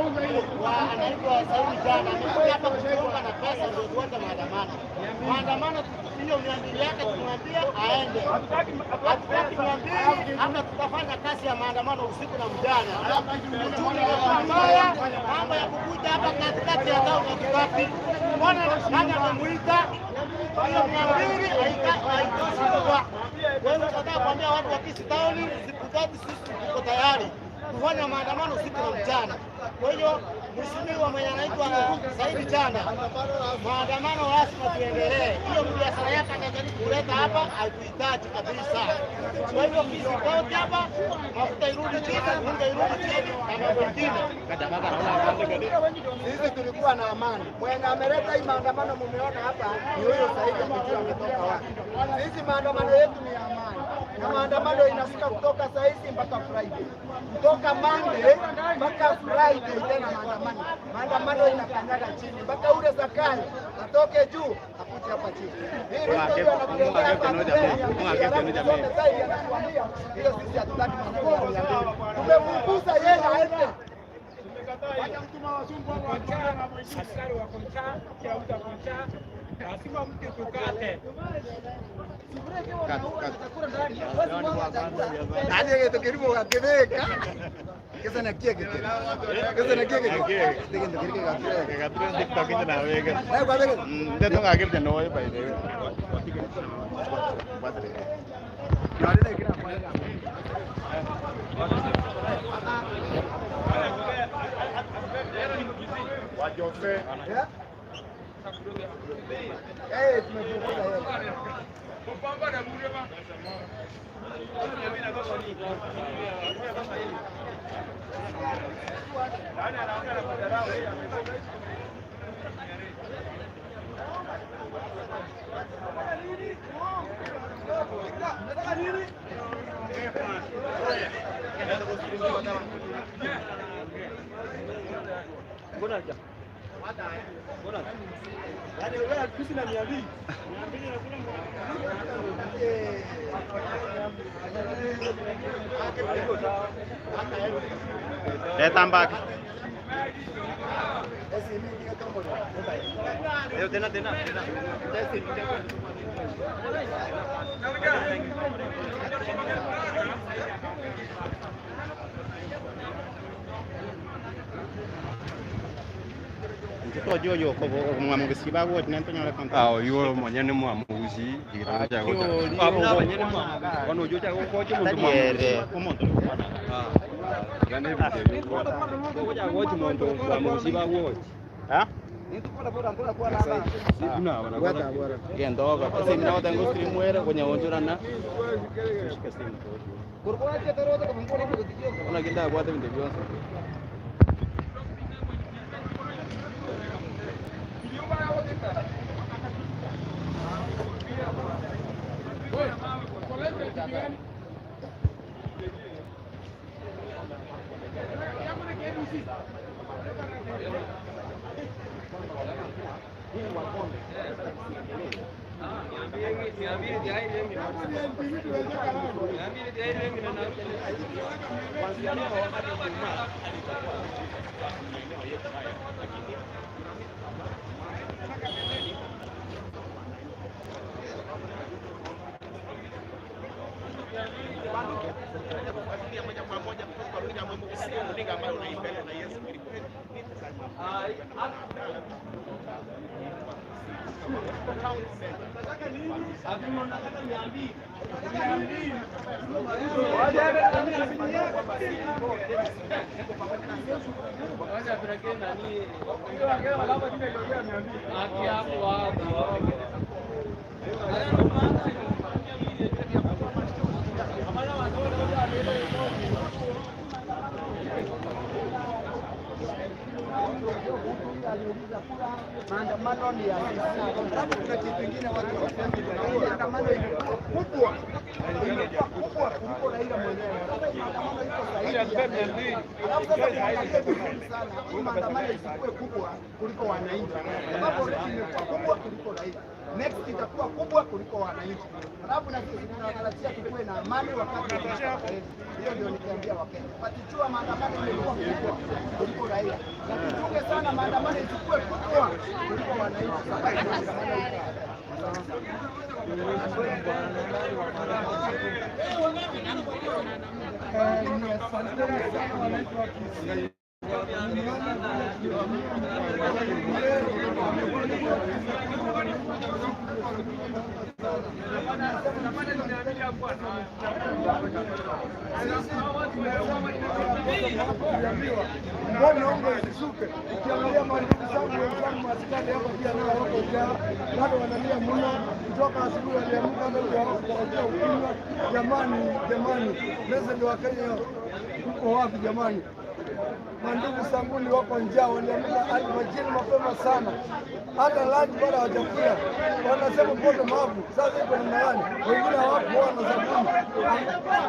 Anaitwa Saidi Jana amekuja hapa kuomba na pesa ndio tuanze maandamano. Maandamano hiyo 200 yake tumwambia aende. Hatutaki 200, hata tutafanya kazi ya maandamano usiku na mchana. Uchumi umekuwa mbaya, mambo ya kukuja hapa katikati ya town hatutaki. Mbona nani amemuita? Hiyo 200 haitoshi kwa. Wewe unataka kuambia watu wa Kisii Town siku tatu, sisi tuko tayari kufanya maandamano usiku na mchana. Kwa hiyo mheshimiwa mwenye anaitwa Saidi Chanda, maandamano lazima tuendelee. Hiyo biashara yake atajaribu kuleta hapa haituhitaji kabisa. Kwa hivyo Kisii County hapa mafuta irudi chini, unga irudi chini na mambo mengine. Sisi tulikuwa na amani. Mwenye ameleta hii maandamano mumeona hapa ni huyo Saidi, akijua ametoka wapi. Sisi maandamano yetu ni ya amani, na maandamano inafika kutoka saa hizi mpaka Friday, kutoka Monday mpaka Friday tena maandamano. Maandamano inakanyaga chini mpaka ule Zakayo atoke juu akuje hapa chini. Hii Ruto ndio anatuletea hapa mbele, alafu tusome Saidi anatuambia hiyo. Sisi hatutaki maneno ya 200. Tumemfukuza yeye aende. Askari wako mtaa, kila mtu ako mtaa, lazima mtu tukate. Nani gĩtũ kĩrimũ gakĩthĩka kĩca na kie gĩkĩrĩ kĩca na kie gĩkĩrĩ gĩkĩndũ kĩrĩ gĩgakĩreka. TikTok ina wega. Eh, kwa vile Ndio ngakirte no by the way. Yeah? Eh, tumefukuza yeye. Leta mbaki. Tena tena. Mtoto jojo ko mwamugusi bago tinento nyola kanta. Ah, oyo mwenyene mwamugusi igitabo cha gocha. Abuna abanyene mwa. Kono ojo cha gocha mundu mwamugusi. Omonto. Ah. Gane bite. Gocha gocha mundu mwamugusi bago. Ha? Sibuna bana Bwata bora. Gendo ga simu na tengo stream wera kwenye onjora na. Ona kinda bwata binte byonse. Maandamano ni ya sisi. Alafu kuna kitu kingine watu hawasemi, hii maandamano imekuwa kubwa, imekuwa kubwa kuliko Raila mwenyewe. Sasa hii maandamano iko sahihi. Alafu sasa tuangalie vizuri sana, hii maandamano isikuwe kubwa kuliko wananchi, sababu already imekuwa kubwa kuliko Raila. Next itakuwa kubwa kuliko wananchi. Alafu na sisi tunatarajia tukuwe na amani wakati wa maandamano. Hiyo ndio nikiambia Wakenya. Patichua maandamano imekuwa kubwa kuliko Raila. Na tuchunge sana maandamano isikuwe kubwa kuliko wananchi, sababu maandamano Asanteni sana wananchi wa Kisii. Mbona ungo isisuke? Ukiangalia mandugu zangu wenzangu maskani hapa pia nao wako njaa, bado wanalia mno kutoka asubuhi waliamka, hata ndio hawakutarajia ukimya. Jamani, jamani, president wa Kenya uko wapi jamani? Mandugu sanguni wako njaa, waliamka alfajiri mapema sana, hata lunch bado hawajakula, wanasema bottom up. Sasa iko namna gani? Wengine hawakuoa na sabuni.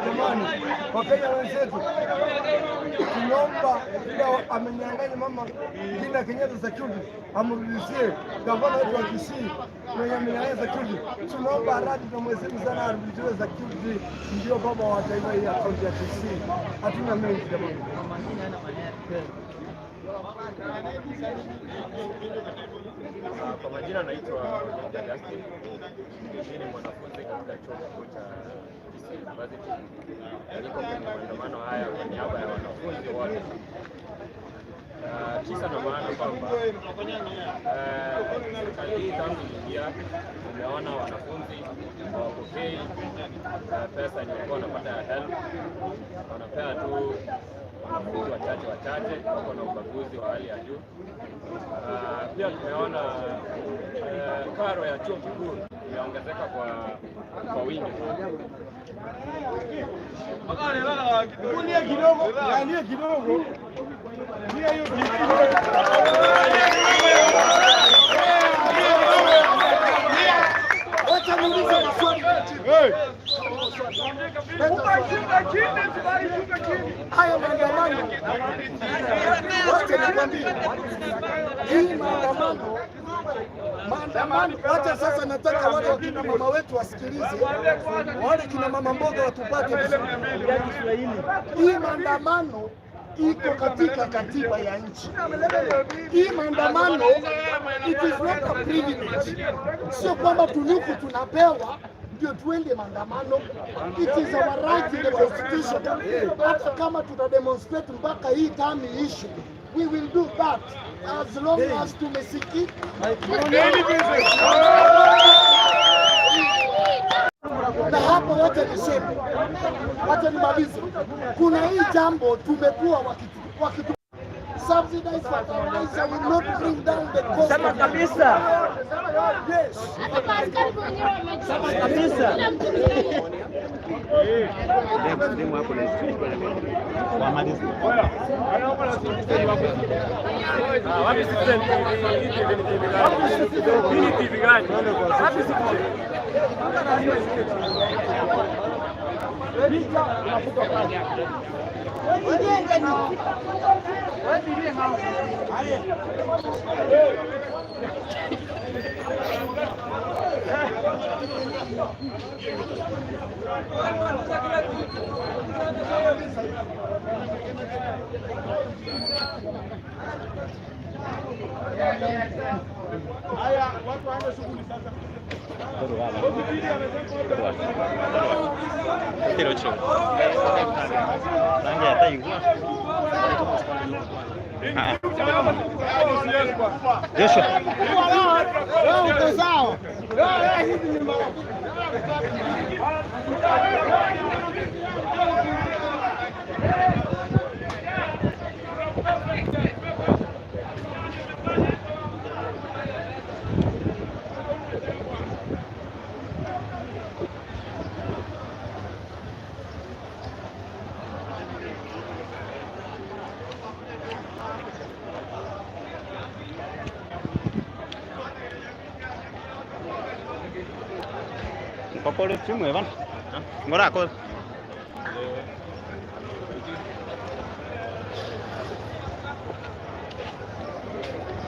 Jamani, Wakenya wenzetu, tunaomba vile amenyang'anya mama Ngina Kenyatta security amrudishie gavana wetu wa Kisii mwenye amenyang'anya security. Tunaomba radi, tunamheshimu sana, arudishiwe security, ndio baba wa taifa hii ya kaunti ya Kisii. Hatuna mengi jamani. Kwa majina naitwa Onyonga Justin. Mimi ni mwanafunzi katika chuo kikuu cha Kisii University. Niko kwenye maandamano haya kwa niaba ya wanafunzi wote. Kisa na maana kwamba serikali hii tangu iliingia, tumeona wanafunzi hawapokei pesa yenye walikuwa wanapata ya HELB, wanapea tu wanafunzi wachache wachache, wako na ubaguzi wa hali ya juu. Pia tumeona karo ya chuo kikuu imeongezeka kwa wingi sana. Kulia kidogo, yaani kidogo. Hiyo Wacha niulize maswali. Haya maandamano, wacha nikwambie, hii maandamano, wacha sasa, nataka wale wakina mama wetu wasikilize, wale kina mama mboga watupate vizuri. Hii maandamano iko katika katiba ya nchi. Hii maandamano, it is not a privilege, sio kwamba tunuku tunapewa ndio tuende maandamano. It is our right in the constitution. Hata kama tuta demonstrate mpaka hii term iishe, we will do that as long as tumesikika. Na hapo wacha niseme, wacha nimalize. Kuna hii jambo tumekuwa wakitu subsidized fertilizer will not bring down the cost. Sema kabisa. Yes. Hata maaskari wenyewe wamejua. Sema kabisa. Kila mtu Wamalize. Wapi Citizen TV? Hii ni TV gani? Wapi Citizen? Haya, watu waanze shughuli sasa. Tiro Nange hata igua. Joshua. Wewe uko sawa? Wewe hivi ni marafiki. Ngokore chimwe bana. Ngora ko.